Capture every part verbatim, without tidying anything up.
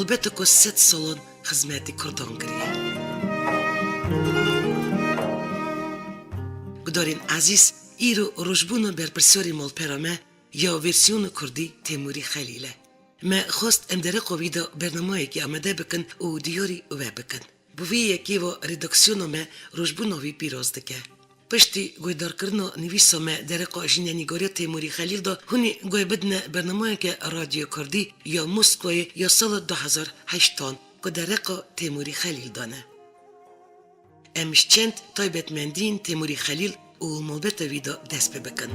Bete ku sed salan xizmetê Kurdan kiriye. Gudarên ezîz, îro rojbûna berpirsyarê malpera me ya versiyona kurdî Temûrî Xelîl e. Me xwest em dereqa wî de bernameyekê amade bikin û diyarî we bikin. Bi vê yekê ve redaksiyona me rojbûna wî pîroz dike. Piştî guhdarkirina nivîsa me dereqa jînenîgariya Temûrî Xelîl de, hûn ê guh bidine bernameyeke Radyoya Kurdî ya Moskvayê ya sala du hezar heştan ku dereqa Temûrî Xelîl de ne. Em ji çend taybetmendiyên Temûrî Xelîl û malbeta wî de dest pê bikin.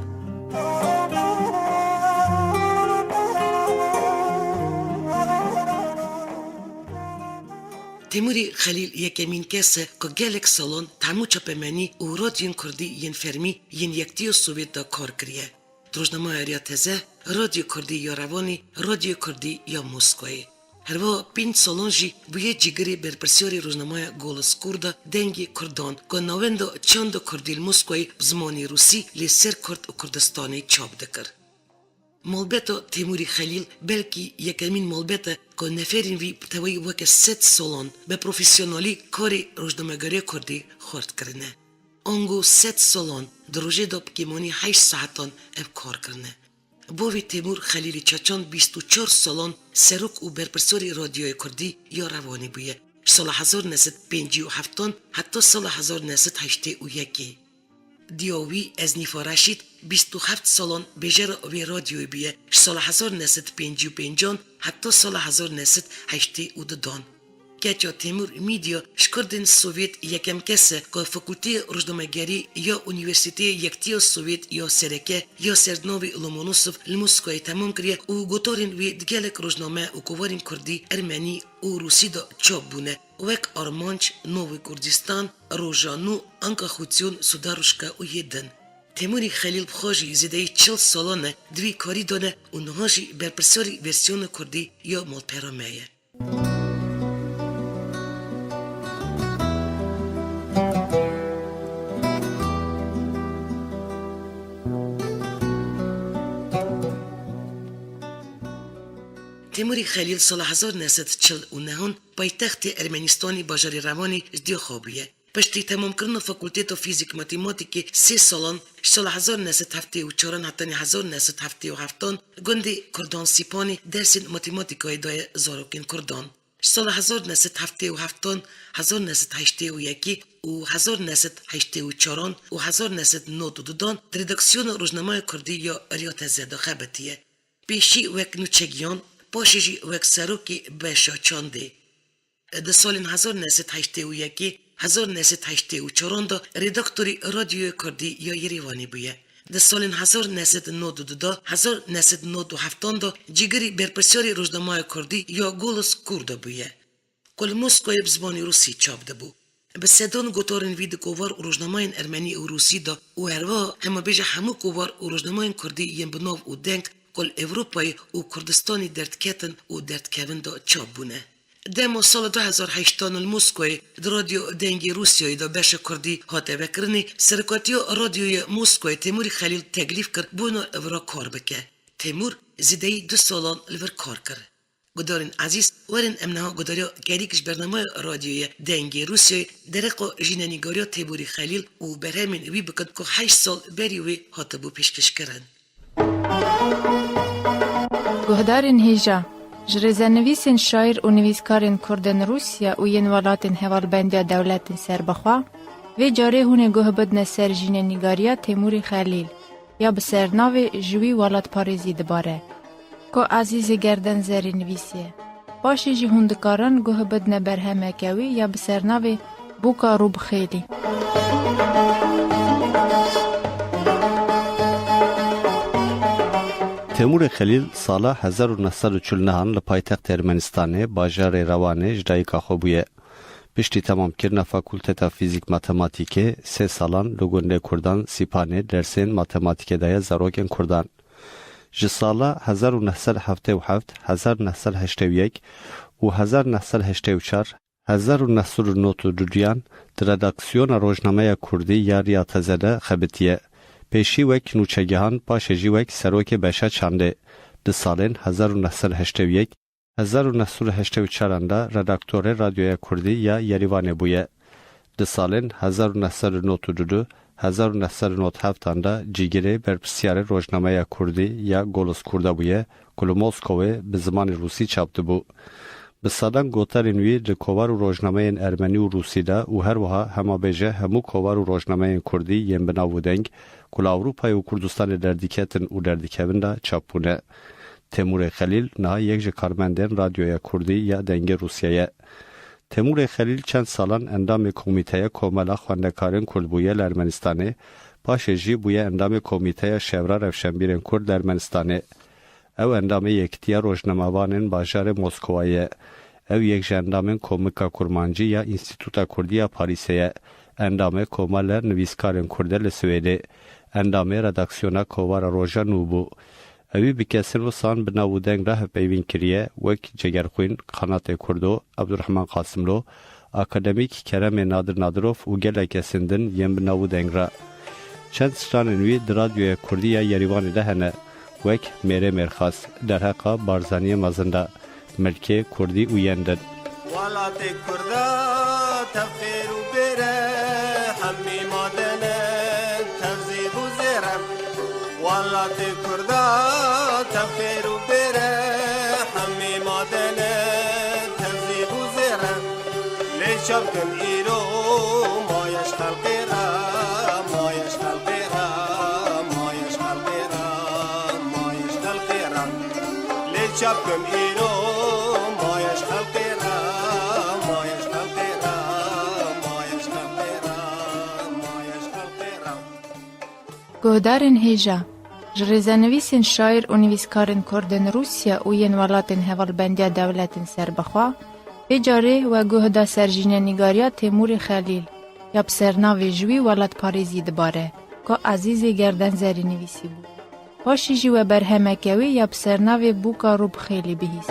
Temûrî Xelîl yekemîn kes e ku gelek salan temû çapemenî û radyoyên kurdî yên fermî yên Yektiya Sowêt de kar kiriye. Di rojnameya Riya Teze, Radyo Kurdî ya Rewanê, Radyo Kurdî ya Moskvayê. Herwiha pênc salan jî bûye cîgirê berpirsyarê rojnameya Golos Kurda, Dengê Kurdan, ku navenda çanda kurdî li Moskvayê bi zimanê rûsî lê ser Kurd û Kurdistanê çap dikir. Malbeta Temûrî Xelîl belkî yekemîn malbet e ku neferên wî bi tevayî weke sed salan bi profesyonalî karê rojnamegeriya kurdî xurt kirine. Ango sed salan di rojê de bi kêmanî heşt saetan ev kar kirine. Bavê Temûr Xelîlê Çaçan bîst û çar salan serok û berpirsyarê Radyoya Kurdî ya Rewanê bûye. Ji sala hezar neh sed pêncî û heftan heta sala hezar neh sed heştê û yekê. Diya wî Eznîfa Reşîd bîst û heft salan bêjera vê radyoyê bûye, ji sala hezar neh sed pêncî û pêncan heta sala hezar neh sed heştê û dudan. Keça Temûr Mîdya ji Kurdên Sovêt yekem kes e ku Fakulteya Rojnamegerî ya Unîversîteya Yektiya Sovêt ya Sereke ya ser navê Lomonosov li Moskvayê temam kiriye û gotarên wî di gelek rojname û kovarên kurdî, ermenî û rûsî de çap bûne, wek Armanc, Novê Kurdistan, Roja Nû, Anka Xutsiyon, Sudaruşka û yê din. Temûrî Xelîl bi xwe jî zêdeyî çil salan e di vî karî de ne û niha jî berpirsyarî versiyona kurdî ya malpera me ye. Temûrî Xelîl sala hezar neh sed çil û nehan paytextê Ermenîstanê bajarê Rewanê ji dê xwe bûye. Piştî temamkirina Fakulteta Fîzîk Matematîkê sê salan, ji sala hezar neh sed heftê û çaran hetanî hezar neh sed heftê û heftan, gundê Kurdan Sîpanê dersên matematîkayê daye zarokên Kurdan. Ji sala hezar neh sed heftê û heftan, hezar neh sed heştê û yekê û hezar neh sed heştê û çaran û hezar neh sed nod û dudan di redaksiyona rojnameya kurdî ya Riya Teze de xebitiye. Pêşî wek nûçegiyan, paşê jî wek serokê beşa çandê. Di salên hezar neh sed heştê û yekê, hezar neh sed heştê û çaran de redaktorê Radyoya Kurdî ya Yerêvanê bûye. Di salên hezar neh sed nod û du de, hezar neh sed nod û heftan de cîgirî berpirsyarê rojnameya kurdî ya Golos Kurda bûye, ku li Moskvayê bi zimanê rûsî çap dibû. Bi sedan gotarên vî di kovar û rojnamayên ermenî û rûsî de û herwiha hema bêje hemû kovar û rojnamayên kurdî yên bi nav û deng ku li Ewropayê û Kurdistanê derdiketin û derdikevin de çap bûne. Dema sala du hezar heştan li Moskvayê di Radyo Dengê Rûsyayê de beşa kurdî hate vekirinê, serokatiya Radyoya Moskvayê Temûrî Xelîl teklîf kir bona li vira kar bike. Temûr zêdeyî du salan li vir kar kir. Gudarên ezîz, werin em niha gudariya kerîk ji bernameya Radyoya Dengê Rûsyayê dereqa jînenîgariya Temûrî Xelîl û berhemên wî bikin ku heşt sal berî wê hatibû pêşkêşkirin. Guhdarên hêja, ji rêzenivîsên şaîr û nivîskarên Kurd ên Rûsya û yên welatên hevalbendiya dewletên serbixwe, vê carê hûn ê guh bidine ser jînenîgariya Temûrî Xelîl, ya bi sernavê Ji wî welatparêzî dibare, ku Ezîzê Gerden Zerî nivîsiye. Paşê jî hûn dikarin guh bidine berhemeke wî ya bi sernavê Bûka Rûbixêlî. Temûrê Xelîl sala hezar û neh sed û çil û nehan li paytextê Ermenistanê, bajarê Rewanê ji dayika xwe bûye. Piştî temamkirina Fakulteta Fîzîk Matematîkê, sê salan li gundê Kurdan Sîpanê dersên matematîkê daye zarokên Kurdan. Ji sala hezar û neh sed heftê û heft, hezar neh sed heştê û yek û hezar neh sed heştê û çar, hezar û neh sed û nod û duyan di redaksiyona rojnameya kurdî ya Riya Teze de xebitiye. Pêşî wek nûçegihan, paşê jî wek serokê beşa çandê. Di salên hezar û neh sed heştê û yek, Hezar û neh sed û heştê û çaran de redaktorê Radyoya Kurdî ya Yerîvanê bûye. Di salên hezar û neh sed û nod û du, hezar û neh sed û nod û heft an de cîgirê berpirsyarê rojnameya Kurdî ya Golos Kurda bûye, ku li Moskowê bi zimanê rûsî çap dibû. Bi sedan gotarên wî li kovar û rojnameyên ermenî û rûsî de û her wiha hema bêje hemû kovar û rojnameyên kurdî yên bi nav û deng ku li Ewropayê û Kurdistanê derdiketin û derdikevin de çap bûne. Temûrê Xelîl niha yek ji karmendên Radyoya Kurdî ya Dengê Rûsyayê ye. Temûrê Xelîl çend salan endamê Komîteya Komela Xwendekarên Kurd bûye li Ermenistanê, paşê jî bûye endamê Komîteya Şevra Rewşenbîrên Kurd li Ermenistanê. Ew endamê Yekitiya Rojnamevanên Bajarê Moskowayê ye. Ew yek ji endamên Komika Kurmancî ya Înstîtuta Kurdî ya Parîsê ye. Endamê Komela Nivîskarên Kurd e li Swêdê. Endamê redaksiyona Kovara Roja Nû bû. Ewî bi kesên wisan bi nav û deng re hevpeyvîn kiriye, wek Cegerxwîn, Qanatê Kurdo, Ebdurehman Qasimlo, akademîk Keremê Nadir Nadirov û gelek kesên din yên bi nav û deng re. Çend stranên wî di Radyoya Kurdî ya Yerîvanê de hene, wek Mêrê Mêrxas, Derheqa Barzaniyê Mezin de, Milkê Kurdî û yên din. Welatê Kurda tev xêr û bêr e, hemî madene tev zîv û zêr e. Welatê Kurda tev xêr û bêr e, hemî madene tev zîv û zêr e. Lê çav kim îro mayeş xelqê re, mayeş xelqê re, mayeş xelqê re, mayeş xelqê re. Lê çav kim îro mayeş xelqê re, mayeş xelqê re, mayeş xelqê re, mayeş xelqê re. Guhdarên hêja, ji rêzenivîsên şaîr û nivîskarên Kurdên Rûsya û yên welatên hevalbendiya dewletên serbixwe, vê carê we guh da ser jînenîgariya Têmûrê Xelîl ya bi sernavê Ji wî welatparêzî dibare, ka Ezîzê Gerdenzerî nivîsîbû. Paşî jî we berhemeke wê ya bi sernavê Bûka Rû bi Xêlî bihîst.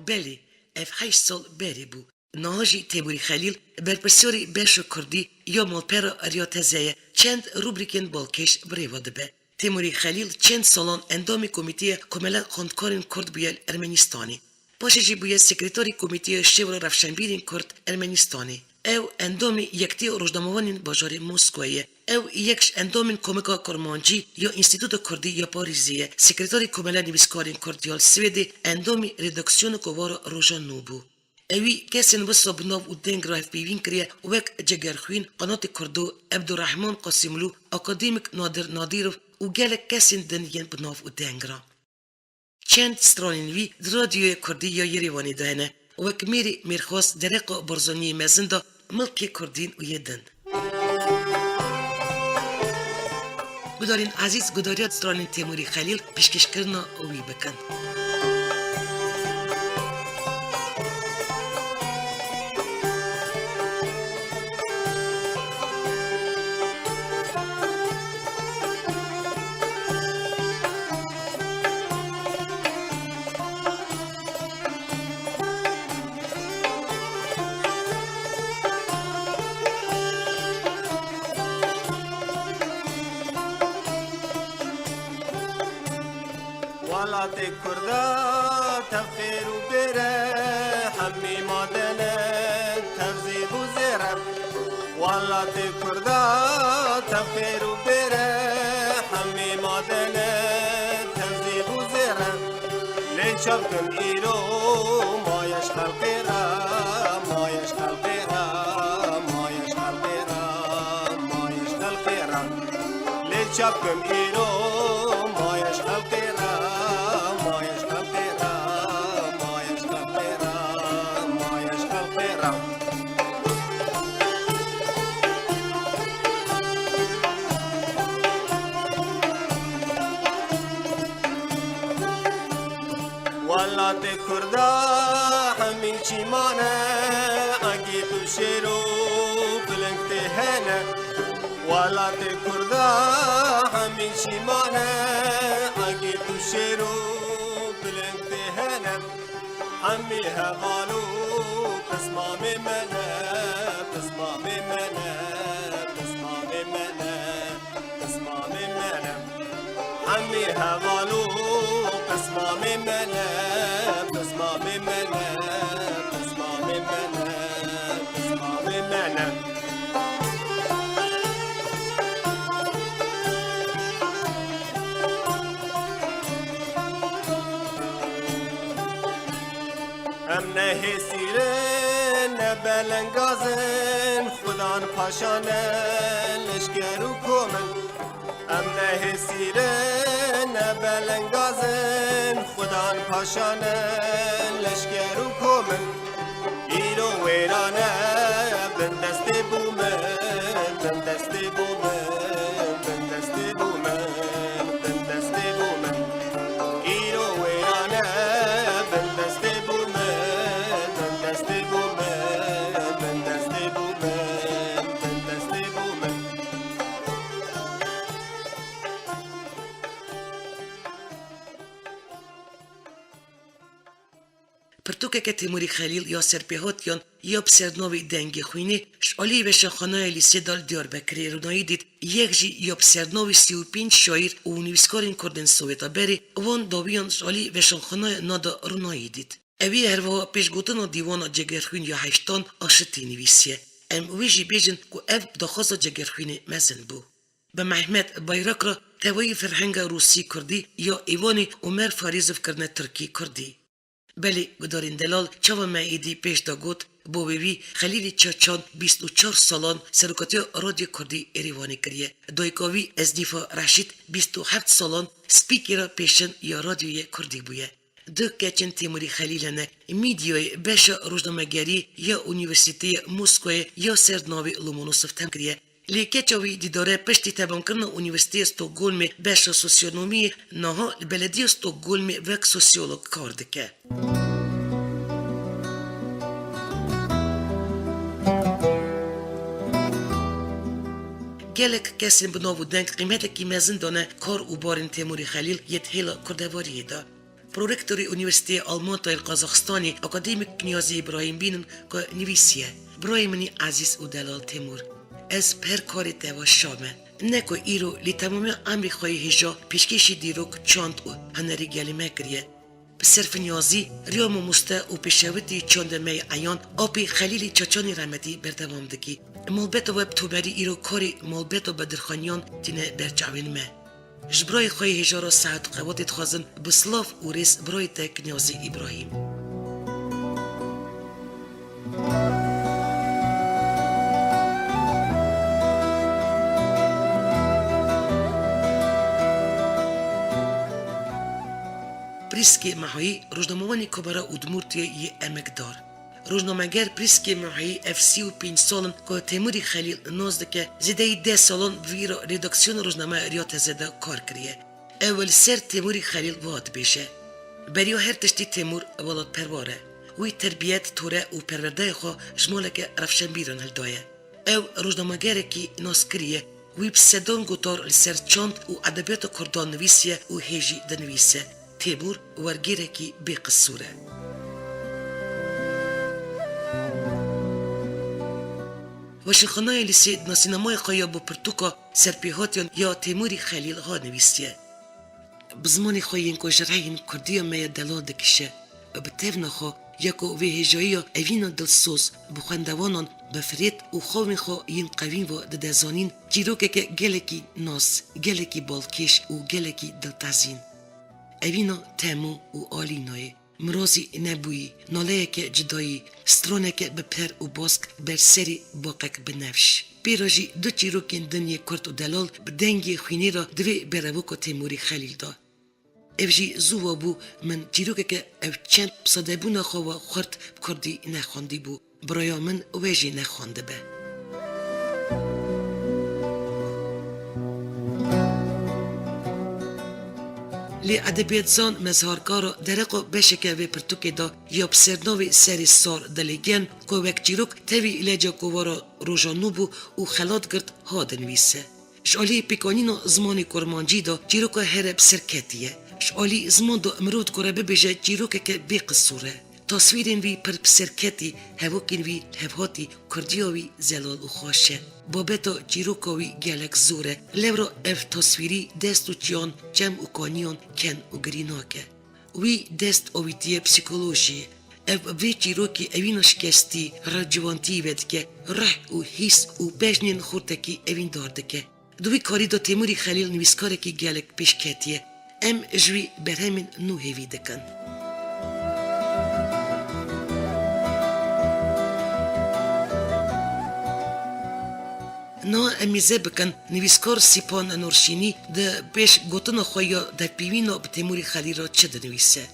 Belê, ev heşt sal berê bû. Niha jî Têmûrî Xelîl, berpirsiyarê beşa kurdî ya malpera Erya Teze ye, çend rubrîkên balkêş bi rê ve dibe. Têmûrî Xelîl çend salan endamê Komîteya Komela Xwendkarên Kurd bûye li Ermenistanê. Paşê jî bûye sekreterê Komîteya Şevra Rewşenbîrên Kurd Ermenistanê. Ew endamê Yekitiya Rojnamevanên Bajarê Moskowayê ye. Ew yek ji endamên Komika Kurmancî ya Înstîtuta Kurdî ya Parîzê ye. Sekreterê Komela Nivîskarên Kurd ya li Swêdê, endamê redaksiyona Kovara Roja Nû bû. Ewî kesên wisa bi nav û deng re hevpeyvîn kiriye, wek Cegerxwîn, Qanatê Kurdo, Ebdurehman Qasimlû, akademîk Nadir Nadirov û gelek kesên din yên bi nav û deng re. Çend stranên wî di Radyoya Kurdî ya Yerêvanê de hene, wek Mêrê Mêrxas, Dereqa Barzaniyê Mezin de, Milkê Kurdîn û yê din. Gudarên ezîz, gudariya stranên Têmûrî Xelîl pêşkêşkirina wî bikin. Welatê Kurda tev xêr û bêr e, hemî madene tev zîv û zêr e. Welatê Kurda tev xêr û bêr e, hemî madene tev zîv û zêr e. Lê çav kim îro mayeş xelqê re, mayeş xelqê re, mayeş xelqê re, mayeş xelqê re. Lê çav kim îro mayeş xelqê re, mayeş xelqê re, mayeş xelqê re, mayeş xelqê re. Welatê Kurda hemî çîman e, egît û şêr û piling tê hene. Welatê Kurda hemî çîman e, egît û şêr û piling tê hene. Hemî heval û pismamê me ne, pismamê me ne, pismamê me ne, pismamê me ne. Emî hevalû, pismamê me ne, pismamê me ne, pismamê me ne, pismamê me ne. Em ne hêsîr in, ne belengaz in, xudan paşa ne, leşker û kom in. Em ne hêsîr in, ne belengaz in, xudan paşa ne, leşker û kom in. Îro wêran e, bin destê bû min, bin destê bû min, bin destê bû min, bin destê bû min. Îro wêran e, bin destê bû min, bin destê bû min, bin destê bû min, bin destê bû min. Pirtûkeke Têmûrî Xelîl ya serpêhatiyan ya bi sernavê Dengê Xwînê ji alî Weşanxanaya Lîsê de li Diyarbekirê rûnayî dît, yek jî ya bi sernavê sî û pênc şaîr û nivîskarên Kurd ên Sowêta berê wan dawiyan ji alî Weşanxanaya Nada rûnayî dît. Ewî her wiha pêşgotina Dîwana Cegerxwîn ya heştan aşitî nivîsiye. Em wê jî bêjin ku ev daxwaza Cegerxwînê mezin bû. Bi Mehmet Bayrak re tevayî ferhenga rûsî kurdî ya Îvanî Omer Farîzov kirine tirkî kurdî. Belê gudarên delal çawa me êdî pêş de got, bo wê wî Xelîlî Çaçan bîst û çar salan serokatiya Radyo Kurdî Êrîvanê kiriye. Dayika wî Eznîfa Reşîd bîst û heft salan spîkera pêşin ya Radyoyê Kurdî bûye. Du keçên Têmûrî Xelîl hene, Mîdyayê beşa rojnamegerî ya Unîversîteyê Moskoyê ya ser navê Lomonosov tem kiriye. Lê keça wî dîdare piştî tebankirina Unîversîteyê Stockholmê beşa sosyonomiyê, niha li Belediya Stockholmê wek sosyolog kar dike. Gelek kesên bi nav û deng qîmetekî mezin dane kar û barên Têmûrî Xelîl yê di hêla kurdevariyê de. Prorektorê Unîversîteyê Almantayê li Qazaxistanê, akademîk Knyazî Îbrahîm bînin ku nivîsiye, Birayê min î ezîz û delal Têmûr, ez bi her karê te ve şa me. Ne ku îro lê temamiya emrê xwe yê hêja pêşkêşî dîrok, çand û hunerê gelê me kiriye. Bi serfinyazî, riya mamoste û pêşewitî çandê me yê eyan, apê Xelîlî Çaçanî rehmetî berdewam dikî. Malbeta we bi tomerî îro karê malbeta bedirxaniyan tîne ber çavên me. Ji birayê xwe yê hêja re sehet û qewatê dixwazim, bi silav û rêz birayê te Knyazî Îbrahîm. Prîskê Mehayî, rojnamevanê Komara Udmurtiyê yê emekdar. Rojnameger Prîskê Mehayî ev sî û pênc sal in ku Têmûrî Xelîl nas dike, zêdeyî deh salan bi vî re redaksiyona rojnameya Riya Teze de kar kiriye. Ew li ser Têmûrî Xelîl wiha dibêje, beriya her tiştî Têmûr welatperwer e. Wî terbiyet, tore û perwerdeya xwe ji maleke rewşenbîran hildaye. Ew rojnamegerekî naskirî ye. Wî bi sedan gotar li ser çand û edebiyata kurdan nivîsiye û hê jî dinivîse. Têmûr wergêrekî bêqisûr e. Weşanxanayê Lîsê di nasînameyê xwe ya bo pirtûka Serpêhatiyan ya Têmûrî Xelîl ha nivîsiye. Bi zimanê xwe yên ku ji rehên kurdiya me ya delal dikişe, bi tevna xwe ya ku vê hêjayiya evîna dilsoz bi xwendevanan bi firêt û xawên xwe yên qewîn ve dide zanîn, çîrokeke gelekî nas, gelekî balkêş û gelekî diltezîn. Evîna Temo û Alînayê. Mirazî nebûyî, naleyeke cidayî, straneke bi per û bask ber serî baqek binevş. Pê re jî du çîrokên din yê kurt û delal bi dengê xwînê re di vê berevoka Têmûrî Xelîl de. Ev jî zû we bû, min çîrokeke ew çend bi sedebûna xwe ve xurt bi kurdî nexwendî bû. Biraya min we jî nexwendibe. Lê edebiyatzan Mezhar Kara dereqa beşeke vê pirtûkê de ya bi sernavê Serê Sar Dilê Germ ku wek çîrok tevî lehça kovara roja nû bû û xelat girt ha dinivîse. Ji alî pêkanîna zimanê kurmancî de çîroka here bi ser ketiye. Ji alî ziman de mirov dikare bibêje çîrokeke bê qisûr e. Taswîrên wî pir bi serketî, hevokên wî hevhatî, kurdiya wî zelal û xweş e. Babeta çîroka wî gelek zor e. Lewra ev taswîrî dest û çiyan, çem û kaniyan ken û girî nake. Wî dest avîtiye psîkolojiyê. Ev vê çîrokî ewîna şikestî, revciwantî vedike, ruh û hîs û bejnên xurtekî evîndar dike. Di wî karî de Têmûrî Xelîl nivîskarekî gelek pêşketî ye. Em ji wî berhemên nû hêvî dikin. Niha em mêze bikin, nivîskar Sîpan Nurşînî di pêşgotina xwe ya devpêwîna bi Têmûrî Xelîl re çi dinivîse.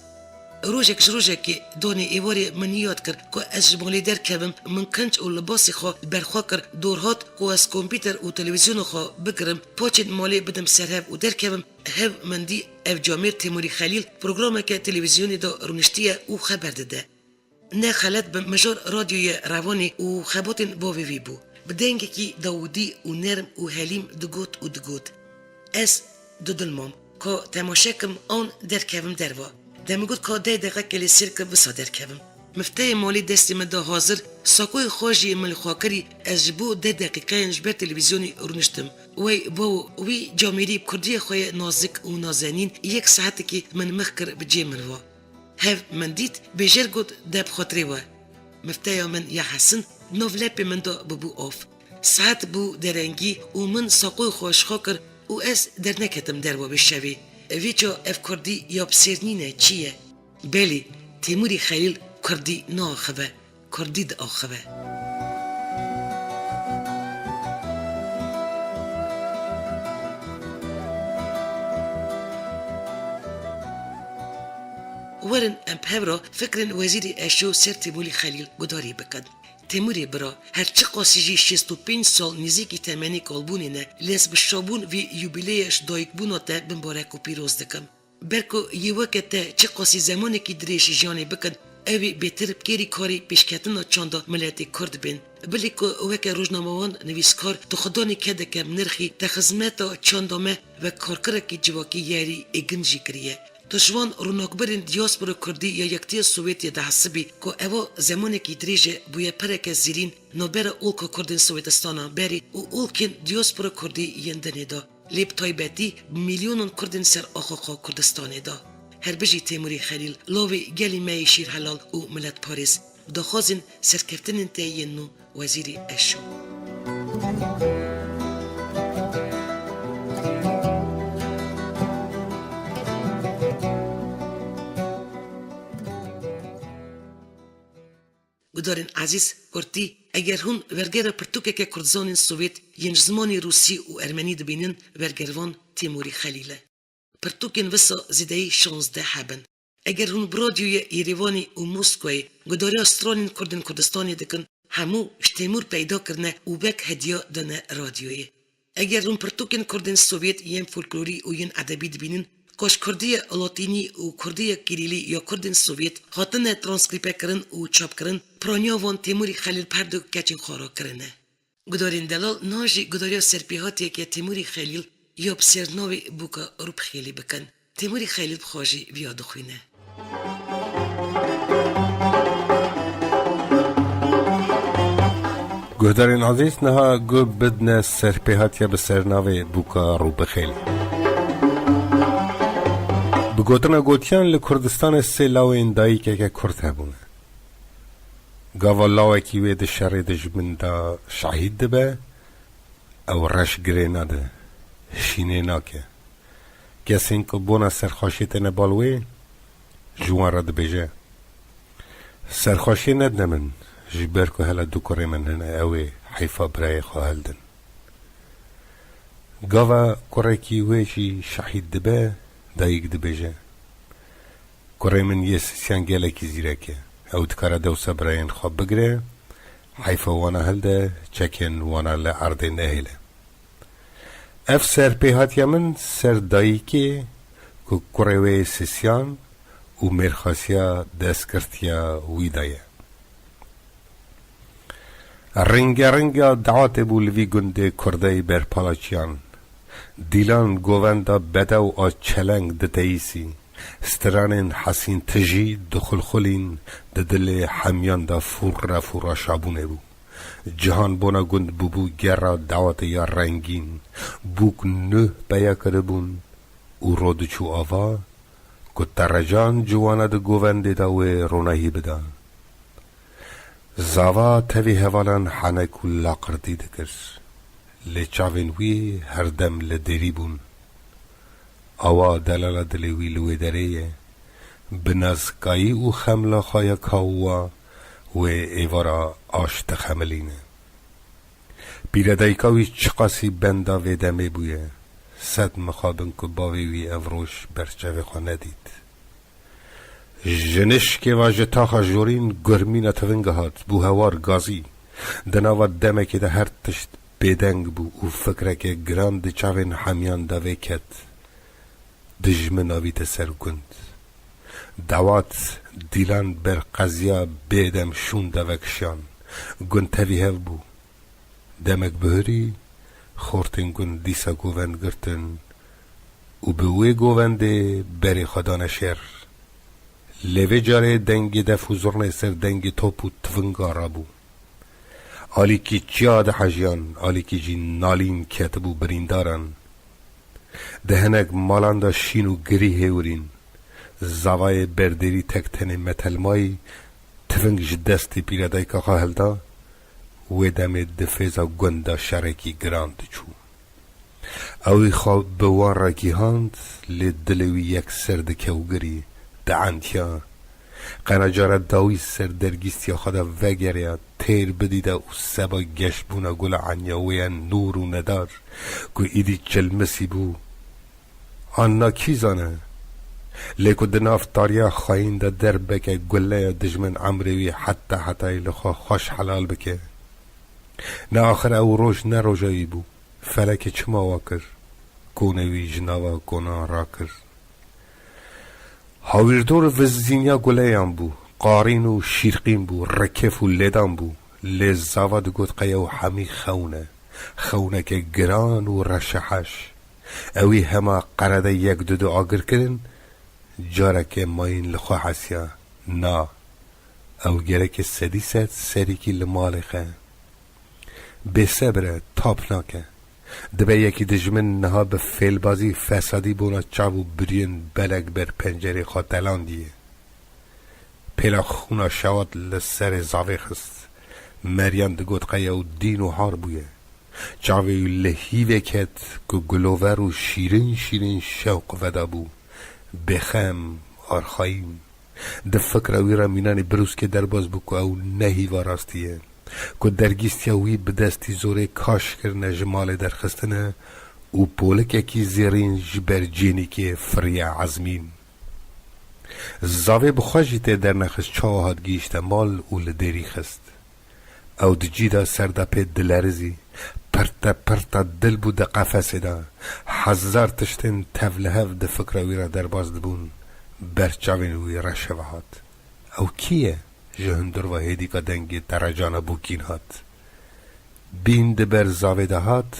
Rojek ji rojekê donê êvarê min yad kir ku ez ji malê derkevim, min kinc û libasê xwe li ber xwe kir, dor hat ku ez kompîter û televîzyona xwe bigirim, paçên malê bidim ser hev û derkevim, hev min dî ev camêr Têmûrî Xelîl programeke televîzyonê de rûniştiye û xeber dide. Ne xelet be, mijar radyoyê Revanê û xebatên bavê wî bû. Bi dengekî dawidî û nerm û helîm digot û digot, Ez dudilmam, ka temaşe kim an derkevim derva. De min got ka deh deqekê lê sêr kim wisa derkevim. Mifteyê malî destê min da hazir, sakoyê xwe jî min li xwe kirî, ez ji bo deh deqîqeyan ji ber televîzyonê rûniştim. Wey bawo, wî camêrî bi kurdiyê xwe yê nazik û nazenîn yek saetekî min mix kir bi cê min va. Hev min dît, bêjer got, De bi xatirê we. Mifteya min ya Hesin di nav lepê min de bibû av. Saet bû derengî û min saqoyê xwe ji xwe kir û ez derneketim derva vê şevê. Vêca ev kurdî ya bi sêr nîne, çi ye? Belê, Têmûrî Xelîl kurdî naaxive, kurdî diaxive. Werin em bi hev re fikrên Wezîrê Eşo ser Têmûrî Xelîl gudarî bikin. Têmûrê bira, her çiqasî jî şêst û pênc sal nêzîkî temenê kalbûnê ne, lê ez bi şabûn vê yubîleyê ji dayikbûna te bimbarek û pîroz dikim. Ber ku yê weke te çiqasî zemanekî dirêj jiyanê bikin, ew ê bêtir bi kêrî karî pêşketina çanda miletê Kurd bên. Bilî ku weke rojnamewan, nivîskar, tu xwedanî kedeke bi nirxî te xizmeta çanda me wek karkirekî civakî yerî êgin jî kiriye. Tu ji wan ronakbirên diyaspora Kurdî ya Yektiya Sovyetê dihesibî ku ewa zemanekî dirêj e bûye pereke zêrîn navbera olka Kurdên Sovyetistana berê û olkên diyaspora Kurdî yên dinê de. Lê bi taybetî bi milyonan Kurdên ser axa xwe Kurdistanê de. Her bijî Têmûrî Xelîl, lavê gelî me yê şîrhelal û miletparêz. Bi daxwazên serkeftinên te yên nû, Wezîrê Eşo. Gudarên ezîz, kurtî, eger hûn wergera pirtûkeke kurdizanên Sovêt yên ji zimanê rûsî û ermenî dibînin, wergervan Têmûrî Xelîl e. Pirtûkên wisa zêdeyî şazdeh hebin. Eger hûn bi radyoyê Yerêvanê û Moskowayê gudariya stranên Kurdên Kurdistanê dikin, hemû ji Têmûr peyda kirine û wek hediya dane radyoyê. Eger hûn pirtûkên Kurdên Sovyet yên folklorî û yên edebî dibînin, ku ji kurdiya latînî û kurdiya kirîlî ya Kurdên Sovyet hatine transkrîbekirin û çapkirin, piraniya wan Têmûrî Xelîl bi her du keçên xwe re kirine. Gudarên delal, niha jî gudariya serpêhatiyeke Têmûrî Xelîl ya bi sernavê Bûka Rûpixêlî bikin. Têmûrî Xelîl bi xwe jî viya dixwîne. Guhdarên ezîz, niha guh bidne serpêhatiya bi sernavê Bûka Rûbixêlî. Bi gotina gotiyan, li Kurdistanê sê lawên dayikeke Kurd hebûne. Gava lawekî wê di şerê dijmin de şehîd dibe, ew reş girê nade, şînê nake. Kesên ku bona serxweşiyê têne bal wê, ji wan re dibêje, Serxweşiyê nedine min, ji ber ku hela du kurê min hene, ew ê heyfa birayê xwe hildin. Gava kurekî wê jî şehîd dibe, dayik dibêje, Kurê min yê sisiyan gelekî zîrek e. Ew dikare dewsa birayên xwe bigire, heyfa wana hilde, çekên wana li erdê nehêle. Ev serpêhatiya min ser dayikê ku kurê wê yê sisiyan û mêrxasiya destgirtiya wî de ye. Ringe ringa dewatê bû li vî gundê kurdeyî berpalaçiyan. Dîlan govenda bedew a çeleng diteyîsî. Stranên hesîn tijî dixulxulîn, di dilê hemiyan de fûre fûra şabûnê bû. Cihan bona gund bûbû gera dawetê ya rengîn. Bûk nuh peya kiribûn û ro diçû ava ku terecan ciwana di govendê de wê ronahî bida. Zava tevî hevalan henek û laqirdî dikir. Lê çavên wî herdem li dêrî bûn. Awa delala dilê wî li wê derê ye. Bi nazikayî û xemla xwe ya kawa wê êvara aş dixemilîne. Pîredayka wî çiqasî benda vê demê bûye. Sed mixabin ku bavê wî ev roj ber çavê xwe nedît. Ji nişkê ve ji taxa jorîn gurmîna tivinga hat, bû hewar gazî. Di nava demekê de her tişt bêdeng bû û fikreke giran di çavên hemiyan de vê ket. Dijmin avîte ser gund. Dawat dîlan ber qeziya bêdem şûn de vekişiyan. Gund tevî hev bû. Demek bihurî, xortên gund dîsa govend girtin û bi wê govendê berê xwe dane şer. Lê vê carê dengê def û zurnê ser dengê top û tivinga rabû. Alîkî çiya dihejiyan, alîkî jî nalîn ketibû birîndaran. Di hinek malan de şîn û girî hêwirîn. Zavayê berdêrî tek tenê metelmayî, tiving ji destê pîredayka xwe hilda, wê demê di fêza gund de şerekî giran diçû. Ew ê xwe bi wan re gihand, lê dilê wî yekser dikewgirî, diendiya. Qena cara dawî ser dergîstiya xwe de vegeriya, têr bidîda û seba geşbûna gula eniya wê ye nûr û nedar, ku îdî çilmisî bû. Anna kî zane? Lê ku di nav tariya xayîn de derbeke guleya dijmin emrê wî heta hetayî li xwe xweş helal bike. Ne axir ew roj ne roja wî bû. Felekê çima wa kir? Konê wî ji nava konan rakir. Hawîrdor vizîniya guleyan bû, qarîn û şîrqîn bû, rikef û lêdan bû, lê zava digot qey ew hemî xewn e, xewneke giran û reşeheş. Ewî hema qerede yek du du agir kirin, careke mayîn li xwe hesiya, na, ew gereke sedî sed serîkî li malê xe. Bêsebir e, tap nake. Dibe yekî dijmin niha bi fêlbazî, fesadî bona çav û biriyên belek ber pencerê xwe telandiye. Pêla xûna şewat li serê zavê xist. Meriyan digot qey ew dîn û har bûye. Çavê wî li hîvê ket ku gulover û şîrin şîrin şewq vedabû. Bêxem, arxayîn. Di fikra wî re mînanê birûskê derbas bû ku ew ne hîva rastî ye. Ku dergîstiya wî bi destî zorê kaş kirine ji malê derxistine û polikekî zêrîn ji ber cênîkê firiye ezmîn. Zavê bi xwe jî tê dernexist çawa hat gihîşte mal û li dêrî xist. Ew di cî de ser de pê dilerizî, pirte pirte dil bû di qefesê de. Hezar tiştên tevlihev di fikra wî re derbas dibûn, ber çavên wî re şevehat. Ew kî ye? Ji hundir ve hêdîka dengê terecana bûkîn hat. Bîn di ber zavê de hat,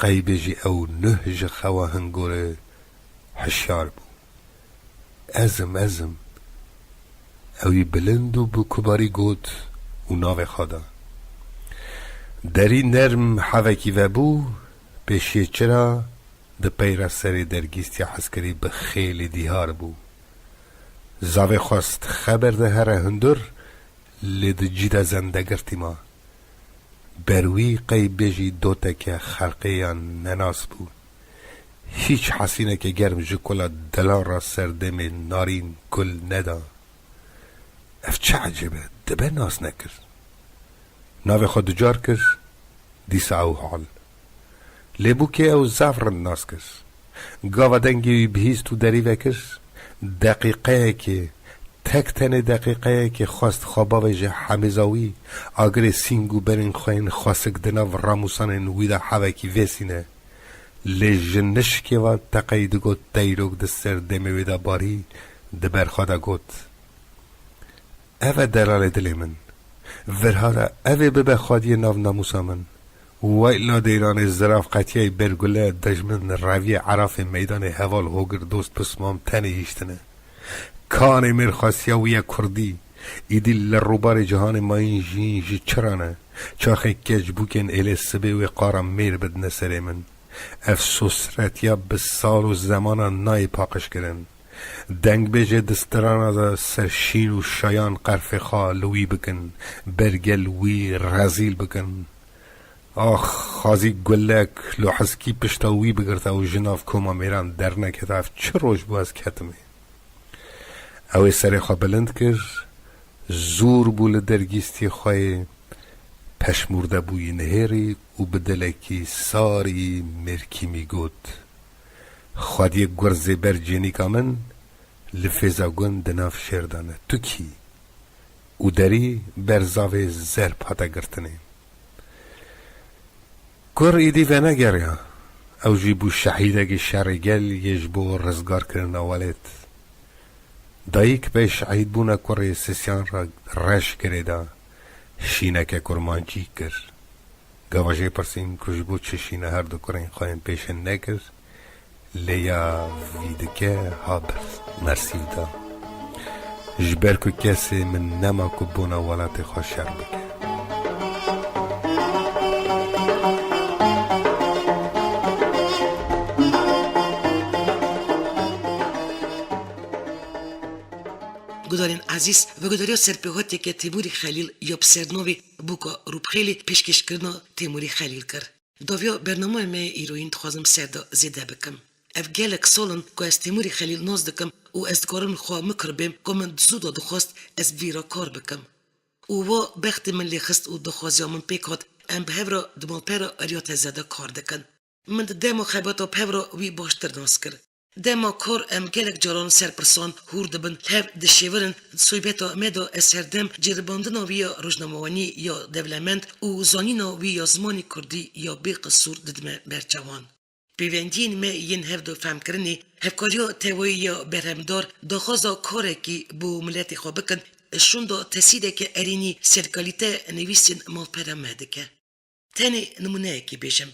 qey bêjî ew nuh ji xewa hingorê hişyar bû. Ez im, ez im. Ewî bilind û bi kubarî got û navê xwe da. Derî nerm hevekî vebû, pêşiyê çira di peyra serê dergîstiya heskerî bi xêlê dîhar bû. Zavê xwest xeber de here hundir, lê di cî de zendegirtî ma. Ber wî qey bêjî doteke xelqê yan nenas bû. Hîç hesîneke germ ji kula dilan re serdemê narîn gul neda. Ev çi ecêb e, dibe nas nekir. Navê xwe ducar kir, dîsa ew hal. Lê bûkê ew zaf rind nas kir. Gava dengê wî bihîst û derî vekir, deqîqeyekê, tek tenê deqîqeyekê xwest xwe bavêje hemêza wî, agirê sîng û berên xwe yên xwesik di nav ramûsanên wî de hevekî vêsîne. Lê ji nişkê ve teqey digot teyrok di ser demê wê de barî, di ber xwe de got, Ev e delalê dilê min. Virha de ev ê bibe xwediyê nav namûsa min. Weyla deyranê zirav qetiyayî ber gule, dejmin reviyê erafê meydanê heval hogir dost pismam tenê hiştine. Kanê mêr xasiya wî ye kurdî. Îdî li rûbarê cihanê mayîn jîn ji çira ne? Çaxê keç bûkên êlê sibê wê qara mêr bidine serê min. Ev sosretiya bi sal û zemanan nayê paqijkirin. Dengbêjê di strana de ser şîn û şayan qerfê xwe li wî bikin, bergel wî rezîl bikin. Ax, xazî gulek, lo heskî pişta wî bigirta û ji nav koma mêran derneketa, ev çi roj bû ez ketimê. Ew ê serê xwe bilind kir, zûr bû li dergîstî xwe yê, peşmûrde bûyî nihêrî û bi dilekî sarî mêrkîmî got, Xwediyê gurzê ber cênîka min, li fêza gund di nav şêr de ne. Tu kî? Û derî berzavê zerb hate girtinê. Kur îdî venegeriya. Ew jî bû şehîdekî şerê gel yê ji bo rizgarkirina welêt. Dayik pey şehîdbûna kurê sisyan re reş girêda, şîneke kurmancî kir. Gava jê pirsîn ku ji bo çi şîna her du kurên xwe yên pêşin nekir, lê ya vî dike ha bir mersîv da. Ji ber ku kesê min nema ku bona welatê xwe şer bike. Gudarên ezîz, vegudarîya serpêhateke Têmûrî Xelîl ya bi sernavê Bûka Rûpxêlê pêşkêşkirina Têmûrî Xelîl kir. Dawiya bernameya me yê îroyîn dixwazim ser de zêde bikim. Ev gelek sal in ku ez Têmûrî Xelîl nas dikim û ez dikarim li xwe mikir bêm ku min di zû de dixwest ez bi vî re kar bikim. Û wa bextê min lê xist û daxwaziya min pêk hat, em bi hev re di malpera Eriya Teze de kar dikin. Min di dema xebata bi hev re wî baştir nas kir. Dema kar em gelek caran ser pirsan hûr dibin, li hev dişêwirin, di sohbeta me de ez herdem ceribandina wî ya rojnamewanî ya dewlemend û zanîna wî ya zimanê kurdî ya bê qisûr didime ber çavan. Pêwendiyên me yên hevdu fehmkirinê, hevkariya tevayî ya berhemdar, daxwaza karekî bo miletê xwe bikin, şûnda tesîreke erênî ser kalîte nivîsên malpera me dike. Tenê nimûneyekê bêjim.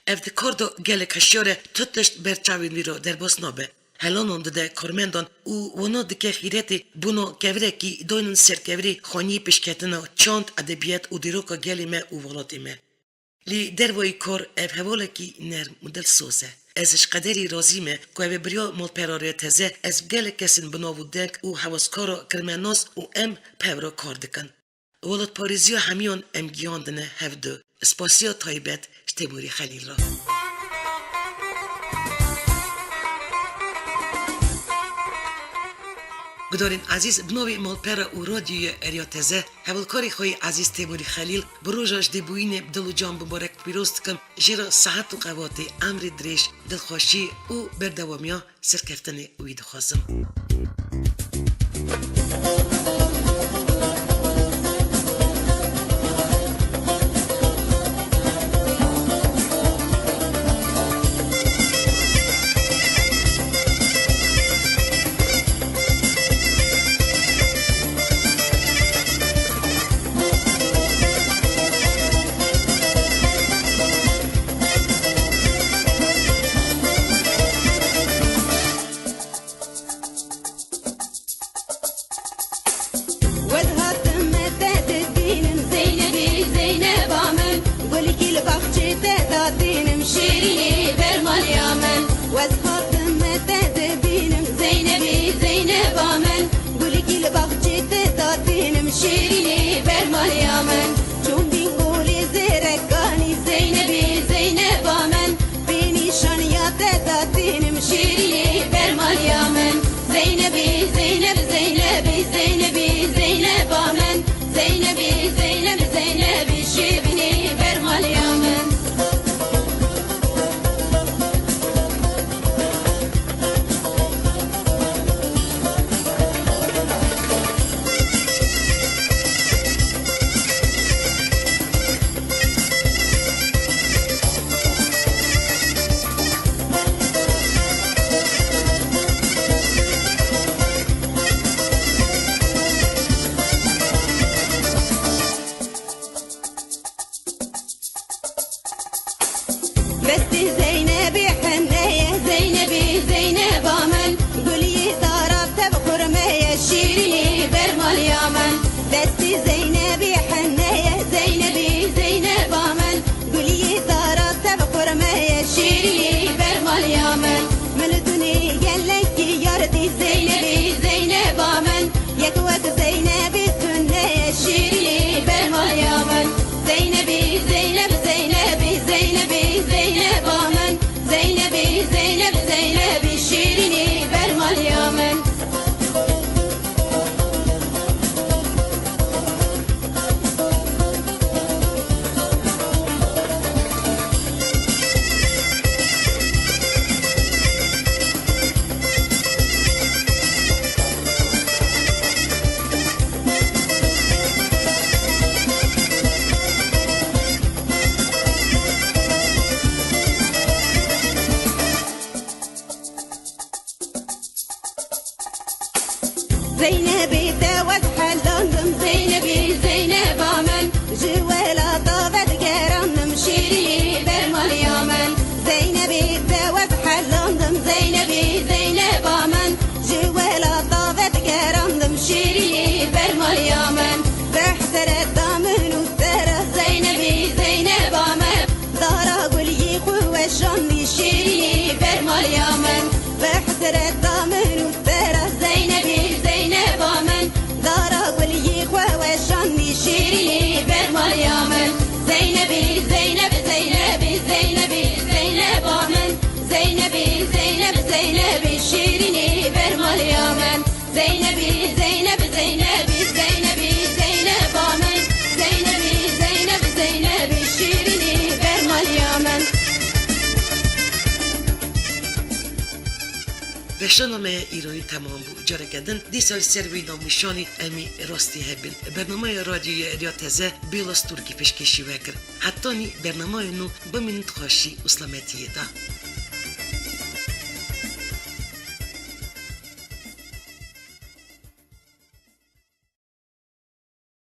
Ev di kar de gelek hişyar e, tu tişt ber çavên wî re derbas nabe. Helanan dide karmendan û wana dike xîretê bona kevirekî daynin ser kevirê xaniyê pêşketina çand, edebiyat û dîroka gelê me û welatê me. Lê dervayî kar ev hevalekî nerm û dilsoz e. Ez ji qederî razî me ku ev ê bi riya malpera Rêya Teze ez bi gelek kesên bi nav û deng û hewazkara kirmenas û em bi hev re kar dikin. Welatparêziya hemiyan em gihandine hevdu. Spasiya taybet ji Têmûrî Xelîl re. Gudarên ezîz, bi navê malpera û radyoya Eriya Teze, hevalkarê xwe yê ezîz Têmûrî Xelîl, bi roja ji dê bûyînê bi dil û can bibarek pîroz dikim, jê re sihet û qewatê, emrê dirêj, dilxweşî û berdewamiya serkeftinê wî dixwazim. Wez hatim me te dibînim, Zeynebî, Zeyneba min. Gulkî li baxçê te datînim, şêrînê bermaliya min. Wez hatim me te dibînim, Zeynebî, Zeyneba min. Gulkî li baxçê te datînim, şêrînê bermaliya min. Çûm bîn golê zêrekanî, Zeynebî, Zeyneba min. Bê nîşaniya te datînim, şêrînê bermaliya min. Zeynebî, Zeyneb, Zeynebî, Zeynebî, Zeyneba min. Zeynebî, Zeyneb, Zeynebî, şêrînê bermaliya min. Zeynebî te we dihelandim, Zeynebî, Zeyneba min, ji welata ve digerandim, şîrî ber maliya min. Zeynebî te we dihelandim, Zeynebî, Zeyneba min, ji welata ve digerandim, şîrî ber maliya min. Bi hesreta min û te re, Zeynebî, Zeyneba min, dara gul yî xwe weşandî, şîrî ber maliya min. Bi hesreta min û te re, Zeynebî, Zeyneba min, dara gul yî xwe weşandî, şîrî ber maliya min. Zeynebî, Zeyneb, Zeynebî, Zeynebî, Zeyneba min, Zeynebî, Zeyneb, Zeynebî, şîrînî ber maliya min. Zeynebî, Zeyneb, Zeynebî, Zeynebî, Zeyneba min, Zeynebî, Zeyneb, Zeynebî, şîrînî ber maliya min. Weşana me ya îroyî temam bû. Careke din dîsa li ser wî navnîşanî em ê rastî hebin. Bernameya Radyoya Êrîa Teze Bêla Stûrkî pêşkêşî we kir. Hetanî bernameya nû bimînin di xweşî û selametiyê de.